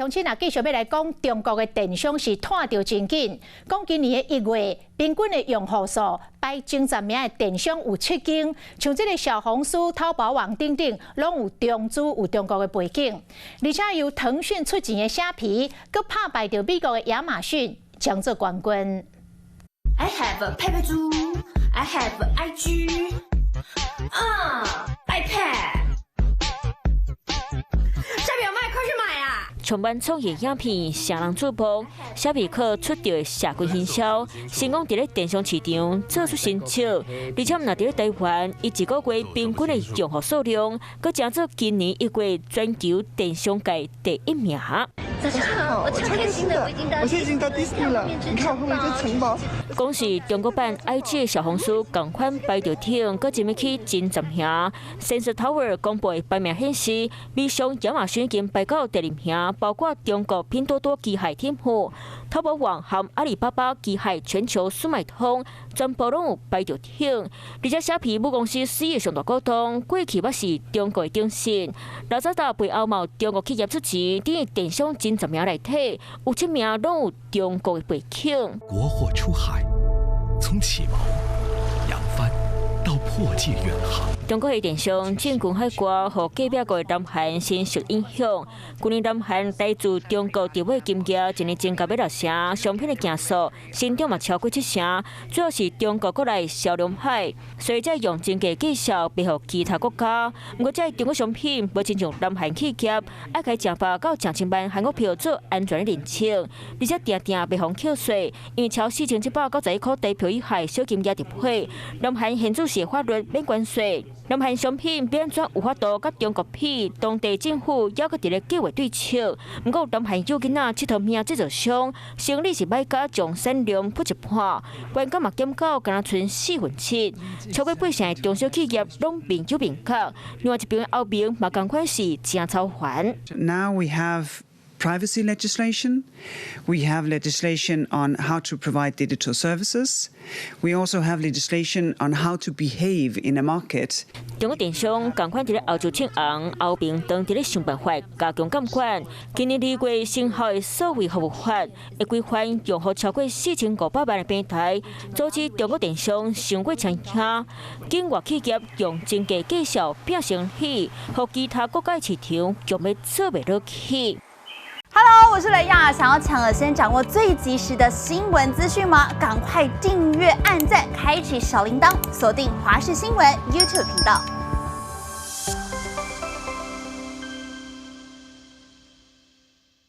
鄉親啊，繼續欲來講中國的電商是湠著真緊。講今年的1月，平均的用戶數排前十名的電商有七間，像這个小紅書、淘寶網等等，攏有中資、有中國的背景。而且由騰訊出錢的蝦皮，閣拍敗著美國的亞馬遜，搶做冠軍。 I have a 佩佩豬，I have IG，啊，iPad。蝦皮有賣，快去買啊！充滿創意影片，誰人注目？蝦皮靠出著社群行銷，成功佇咧電商市場做出成績。而且毋但佇咧台灣，伊一個月平均的用戶數量，閣成做今年1月全球電商界第一名。早上好，我超開心的，我已經到，我現在已經到迪士尼了。你看我後面這城堡。講是中國版 IG 的小紅書仝款排著頂，閣入去前十名。Sensor Tower 公布的排名顯示，美商亞馬遜已經排到第二名，包括中國拼多多旗下天府、淘寶網和阿里巴巴旗下全球速賣通，全部攏有排著頂。而且蝦皮母公司 C 的上大股東，過去捌是中國的電信，老早早背後嘛有中國企業出錢，佇電商前十名內底，有七名攏有中國的背景。國貨出海，從起錨、揚帆到破界遠航。中國的電商進軍海外，予隔壁國的南韓深受影響。去年南韓來自中國佇買金額，一年增加欲六成，商品的件數成長嘛超過七成。主要是中國國內銷量歹，所以才用真價計數賣予其他國家。毋過，這中國商品無親像南韓企業，愛開成百到成千萬韓國票做安全的認證，而且定定袂予扣稅，因為超4791塊台票以下小金額入貨，南韓現主時法律免關稅。南韓商品欲按怎有法度佮中國比，當地政府猶閣佇咧計劃對策。毋過南韓有囡仔𨑨迌命製造商，生理是歹甲將產量噗一半，原價嘛減到干焦賰四分七，超過八成的中小企業攏面憂面渴。另外一邊歐盟嘛仝款是誠操煩。 Now we have privacy legislation. We have legislation on how to provide digital services. We also have legislation on how to behave in a market. 中國電商仝款佇咧歐洲唱紅，歐盟當佇咧想辦法加強監管。今年2月生效的數位服務法，會規範用戶超過4500萬的平台，阻止中國電商傷過強硬。境外企業用真價計數拼生意，予其他國家市場強欲做袂落去。 Hello，我是雷亞，想要搶先掌握最及時的新聞資訊嗎？趕快訂閱、按讚、開啟小鈴鐺，鎖定華視新聞 YouTube 頻道。